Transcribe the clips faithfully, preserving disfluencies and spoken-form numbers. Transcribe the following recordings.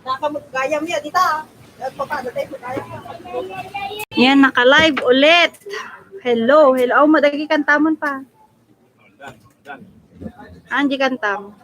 Nakamut gayam ya, dita. Nagpapano tayo sa gayam? Yan, naka-live ulit. Hello, hello. Oh, madagi kantamon pa. Angie kantam.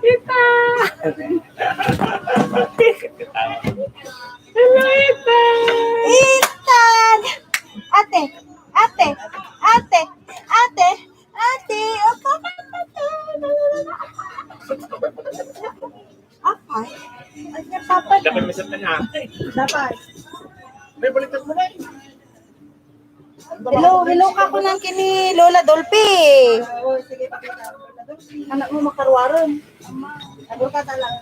Ita! Hello, Ita! Ita! Ate! Ate! Ate! Ate! Ate! Opo! Apay? Ay, papa na. Dapat may sarta niya. Dapat. May baliktad mo na eh. Hello, hello ka ko nang kini Lola Dolphy. Oo, sige, pakita. Anak mo makaruaron. Agor ka talaga.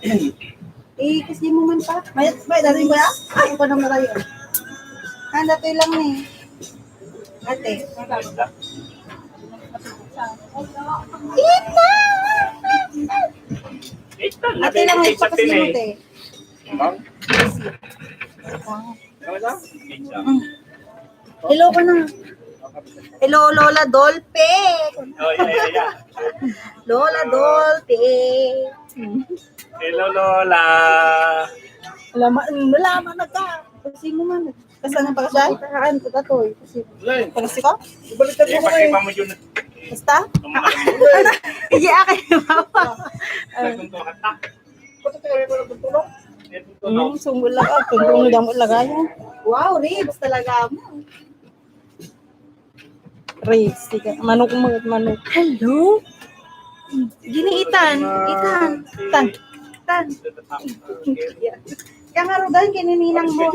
Eh, kasi mo man pa. May, may daring ba? Ay, pa naman tayo. Handa to lang ni. Ate. Ita! Ita, Ate lang, nabibigay ito sa kasi mo, tinay. Te. Ma'am? Wow. Ano na? Mm. Hello ko na. Hello, Lola Dolphy. Oh, yeah, yeah, yeah. Lola Dolphy. Hello, Lola. Wala ma-, wala man nagka. Kasi mo man. Kasi ang pagkakaan ko datoy. Kasi Lay, pagkasi ko? Ibalik ka Eh, mo pati eh. pa mo yun. Basta? Ang mga Hindi, akin, Papa. Nagpunto ka ta. Ba't ito yung mga nagpunto? Mm, sungguh lang ako. Kung damo lang ako. Wow, ribs talaga mo. Ribs, sige. Manok mo, manok. Hello? Gini, Itan. Itan. Tan. Tan. Kaya nga, Rudan, kinininang mo.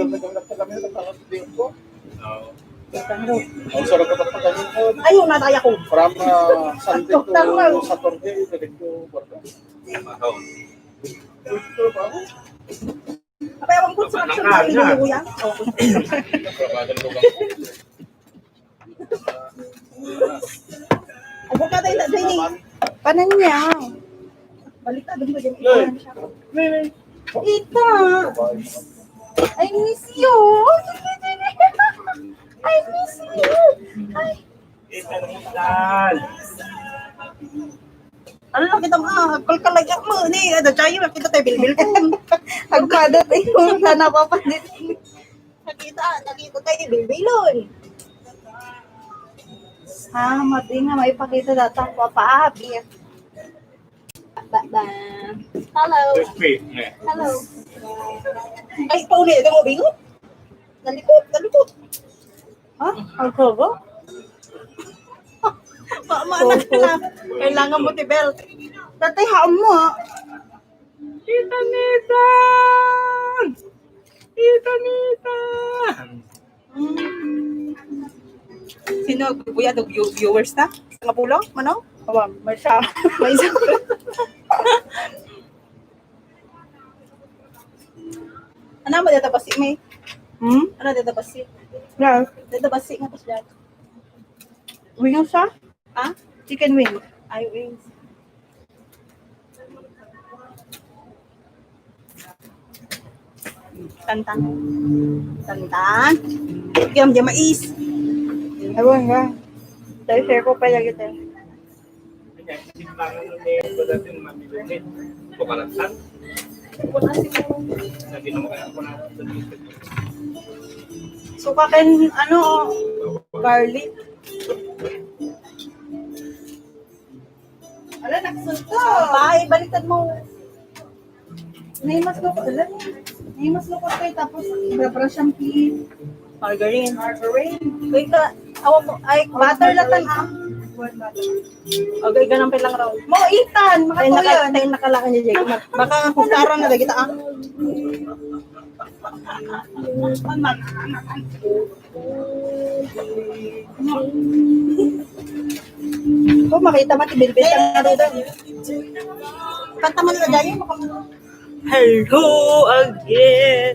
Ang sarap ka pagkakalingkod. Ayun, natay ako. From, uh, Sunday to Tama. Saturday, diretso work. Ito ba? Apa yung construction sa Pilipinas, kuya? Oh. Ay, buka tayo na, Jenny. Panan niya. Balik na, dun ba, Jenny? Ita. I miss you. I miss you. Ay. Ano lang kita mga kalkalagyak mo ni ada tayo nakita tayo bilbil ko. Agpada tayo na napapanit. Nakita, nakita tayo bilbilon. Ah, mati nga may pakita data papaabi. Ba, ba. Hello. Crispy. Yeah. Hello. Ay, pauli ito mo bingo. Nalikot, nalikot. Ha? Ang kobo? Ma, ma, na, na. Kailangan mo ti belt. Tatay, haon mo, ha? Tita Nita! Tita Nita! Mm. Sino, kuya, do view-, viewers na? Sa kapulo? Ano? Awa, may siya. May siya. Ano ba data basi, may? Hmm? Ano data basi? Yeah. Data basi nga pa siya. Wing siya? Ha? Chicken wing. Ay, wings. Tantan. Tantan. Diyan, diyan, mais. Ewan nga. Tayo, share ko pa lagi tayo. Suka ken, ano, garlic. Ala, nagsunto. Ay, baliktad mo. Naimas ko, ala, naimas ko kayo, tapos, ibabra siyang pi-, Margarine. Margarine. Uy, ka, awa mo, ay, butter lang tan, ah. Okay, ganun pa lang raw. Mo, Ethan, Tayo naka, makatuyan. Tayo nakalangan niya, Jake. Baka ang kusara na lagi ta, ah. Oh, makita mo, tibilbil ka nga doon. Kanta mo na dyan, eh, maka- Hello again.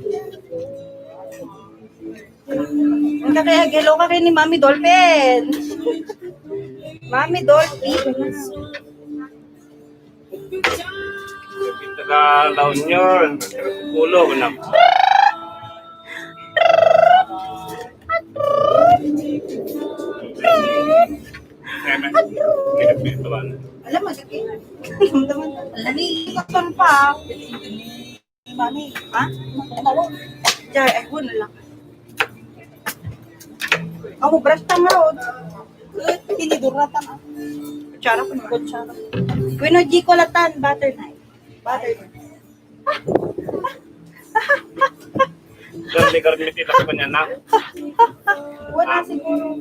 Ang kakaya, hello ka kay ni Mami Dolphin. Mami Dolphin. Taga La Union, taga Sipolo, anak. Amen. Alam mo, sige. Alam mo naman. Alam mo, ikot pa. Mami, ha? Diyan, ay, wala lang. Ako, brush ta nga, oh. Eh, tinidor na ta, ah. Kutsara ko, kutsara. Bueno, di ko latan, butter knife. Butter knife. Garmi, garmi, tila ko niya na. Wala siguro.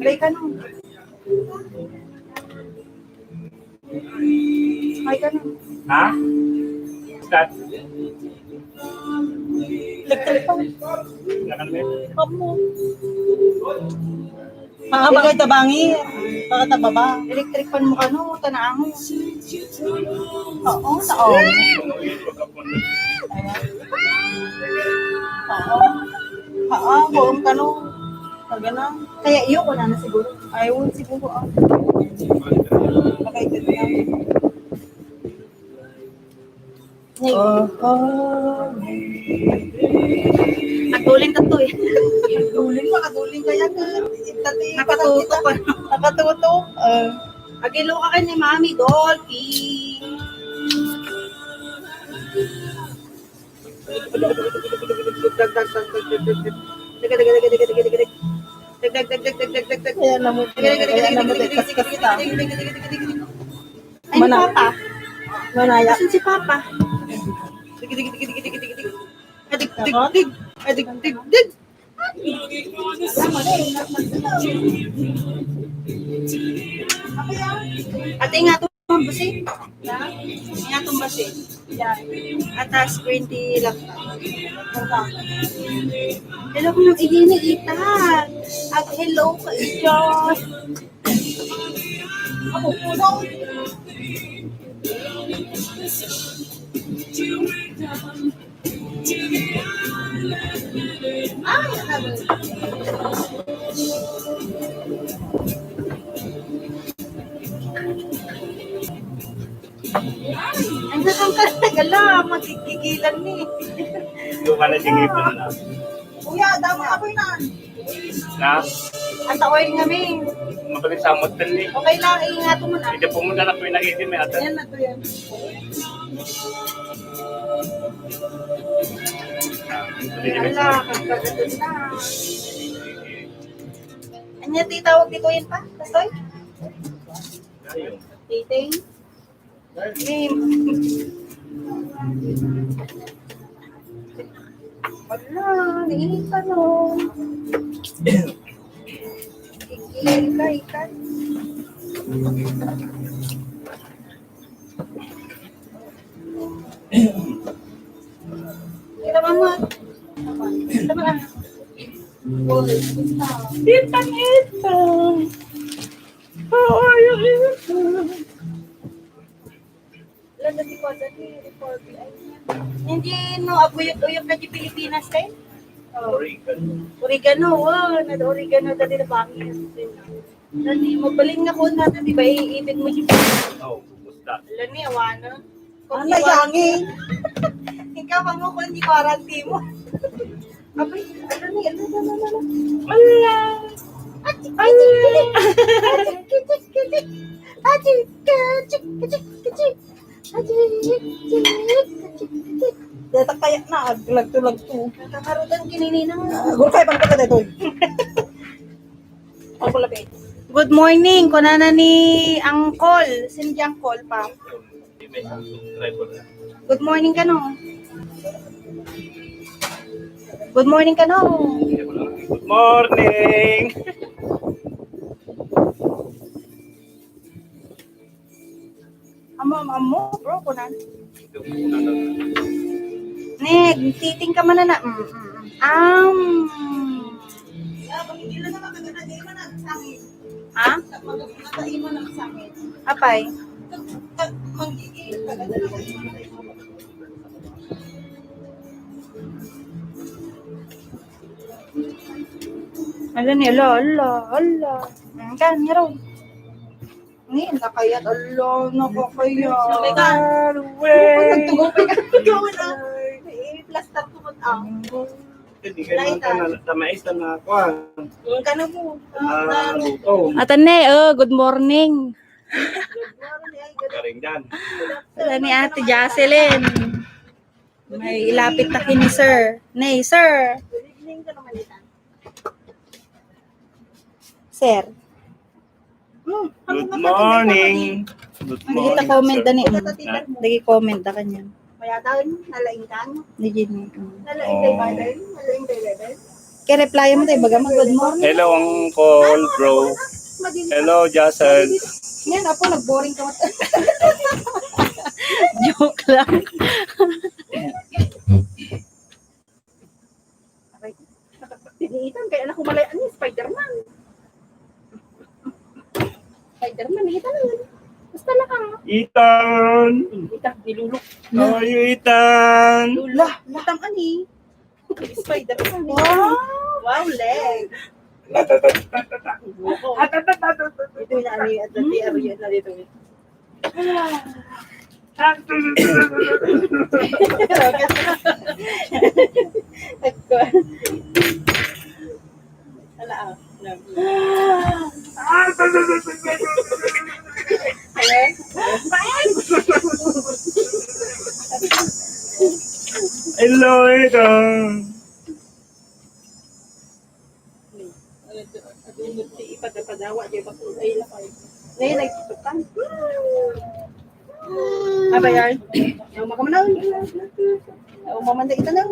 Try ka nun. Ay, ka nun. Ha? What's that? Electric fan. Nakan mo? Amo. Mga bagay tabangi. Pagkatababa. Electric fan mo kano, tanaango. Oo, sa oo. Oo. Oo, buong kano. Pag ano, kaya iyo ko na, na siguro. Ayaw siguro, ah. Makaitid na. Oho. Nagdulin ka to eh. Dulin, makadulin kaya ka. Itati, nakatuto ka. Nakatuto. Ah. Agilo ka kay ni Mami Dolphin. Kaya naman, kaya naman, kaskas kita. Ay, ni Mana? Papa. Manaya. Asan si Papa? Adik, adik, adik. Adik, adik, adik. Ate, nga to, basi. Nga to, basi. Atas, twenty lang. Hello, kung nang igini ita. At hello ka, John. Ang nakang ka, tagal lang, magigigilan ni. Yung pala si Ngipon na. Kuya, damo ako yun, ah. Na? Ang taoy nga, Ming. Mabalik sa motel ni. Okay lang, eh, nga ito muna. Hindi po muna na po yung nakikita, may ata. Yan na to yan. Ala, kagkagatin na. Anya, ti tawag di ko yun pa? Kastoy? Titing? Game. Wala, nainit pa, no? Ikay, ikay. Kita mama. Kita mama. Di pa ito. Oo, yung ito. Wala na si Kuya ni Reporter. Ay, niya. Hindi, no, aguyot-uyot na di Pilipinas, eh. Oh. Oregano. Oregano, wow, na oregano dati na bangis. Dati, mabalin nga ko na, di ba, iibig mo di ba? Oh, gusta. Wala ni, awana. Ano, yangi? Ikaw, mamo, kung di quarantine mo. Abay, ano ni, ano, ano, ano, ano? Ala! Achi, achi, achi, achi, achi, achi, achi, achi, achi, achi, achi, achi, achi. Data kaya na, aglagto-lagto. Nakarutan kinini na nga. Ah, gulkay, bang ka dito? Ako labi. Good morning, kunana ni Uncle. Sino di Uncle pa? Good morning kano. Good morning kano. Good morning. Kunan. Neg, titing ka man na. Mm, mm, mm. Am. Ha? Apay? Ala ni, ala, ala, ala. Ang kan, nga raw. Ni, nakayat, ala, nakakayat. Nakayat. Ano, nagtugupay ka? Ikaw na. Eh, plastar ko man, ah. Hindi ka naman Laita. Tama, tama, isa na, kuwan. Yung ka na po. Ah, luto. Atan ne, oh, good morning. Good morning, ay, good Karinggan. Wala ni Ate Jocelyn. May ilapit ta kini, sir. Nay, sir. Good evening ka naman, Itan. Sir. Hmm, Good ano naman, morning. Good Hindi kita morning, comment sir. Dani. Dagi comment da kanya. Kaya daw, nalaing ka, no? Digi ni. Nalaing kay Oh. Baday, nalaing kay Baday. Kaya reply mo tayo, baga mag good morning. Hello, Uncle, bro. Madilim. Hello, Jason. Yan, apo, nag-boring ka. Joke lang. Aray, tiniitan, kaya anak ko malay, ano, Spider-Man. Spider-Man, nakita na yun. Basta lang ka. Ethan! Ethan, nilulok. How are you, Ethan? Lula, matang ani. Spider-Man. Wow! Wow, leg. Ito na ani, at the D R U na dito. Agko. Ala, ah. Love you. Hello, ito. Adunod ti ipadapadawa, di ba? Ay, lakay. Nay, nagtutukan. Abayar. Yung mga manaw. Yung mamanda ito na.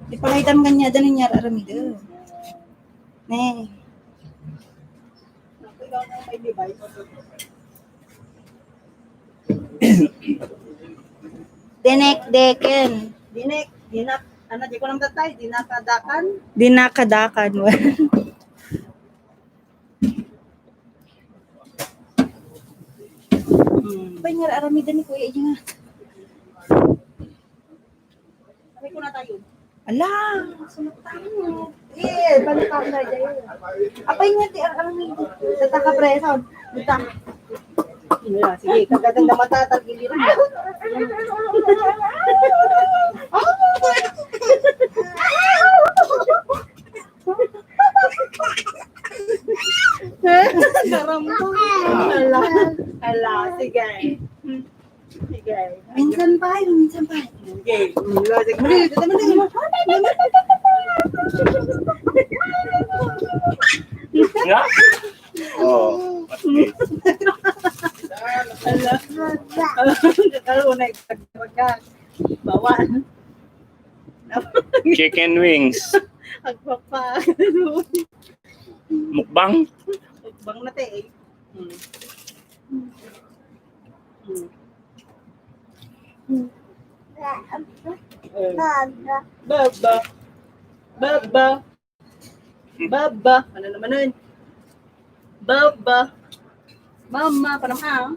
Ipangaytan kanya, danin niya, aramida. Ne. Dinek, deken. Dinek, dinak, ano, di ko lang tatay, dinakadakan. Dinakadakan. Hmm. Ba nga aramida ni Kuya, iya nga. Sabi ko na tayo. Ala, sunod tayo. Eh, balik tayo na dyan. Apay nga ti aramida. Sa taka preso. Dita. Iya, sige, kagadang na mata, tagiliran. Karambo. Ala, ala, sige. Sige. Minsan pa, minsan pa. Sige. Mali, dito, mali. Nga? Oh, pasti. Ala. Kakalo na ipagpagka. Bawal. Chicken wings. Agpapa. Mukbang? Mukbang na, te, eh. Hmm. Hmm. Eh. Baba. Baba. Baba. Ano naman nun? Baba. Mama, panam, ah.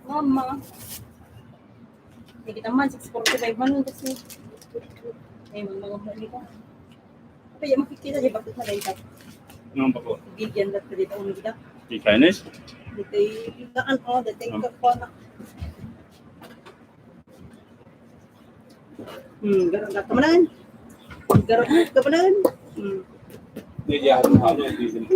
Mama. Hindi kita man, six forty-five man nun kasi. Eh, mga mga huli ka. Kaya makikita, di ba, kung nalaitap? Ano ba ko? Bigyan lahat ka dito, ano kita? Di Chinese? Dito yung, ano, dito yung Ah. Kakona. Hmm, garot ka manan. Garot ka manan. Hmm. Hindi, di ako, ano, hindi.